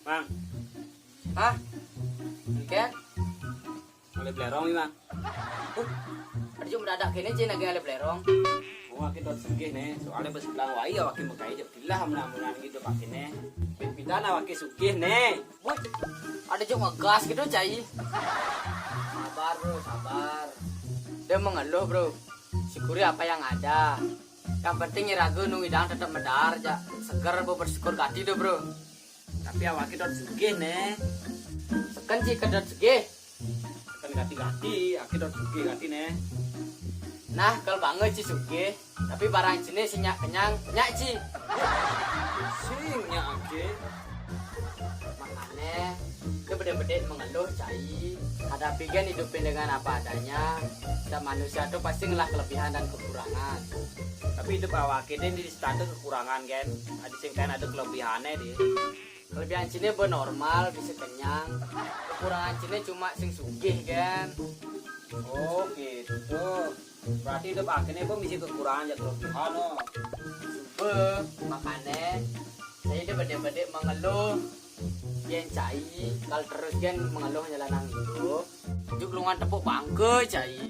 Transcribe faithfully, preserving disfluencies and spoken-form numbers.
Mang. Hah? Ken? Ngalih blerong nih, Mang. Huh? Ada cuma mendadak kene cai nagih ngalih blerong. Oh, awake dot sugih ne. Soale pas bilang wai awake megai jek dilah amun-amunan gitu pakene. Pit-pitan awake sugih ne. Woi, ada cuma ngegas gitu cai. Sabar, Bro, sabar. Dia mengeluh, Bro. Syukuri apa yang ada. Yang penting iraga nu ngidang tetep medar, jak seger, bersyukur gati deh, Bro. Tapi awake dot sugih ne. Seken ci kedot sugih. Seken gati-gati, awake dot sugih gati ne. Nah, kalau banget ci sugih, tapi barang cine sing nyak kenyang, nyak ci. Sing nyak ake. Makane, dia bede-bede mengeluh, cai. Hadapi gen hidupin dengan apa adanya. Setiap manusia tuh pasti ngelah kelebihan dan kekurangan. Tapi hidup awake deh di standar kekurangan, kan. Ada sing kan ada kelebihane deh. Kelebihan cine be normal, bisa kenyang. Kekurangan cine cuma sing sugih, kan. Oh, gitu. Berarti hidup akhirnya be misi kekurangan ya kelebihan, oh. Be, makane, saya dia bede-bede mengeluh. Yen cai, kalau terus gen mengeluh nyelanang hidup. Juk lungan tepuk bangke, cai.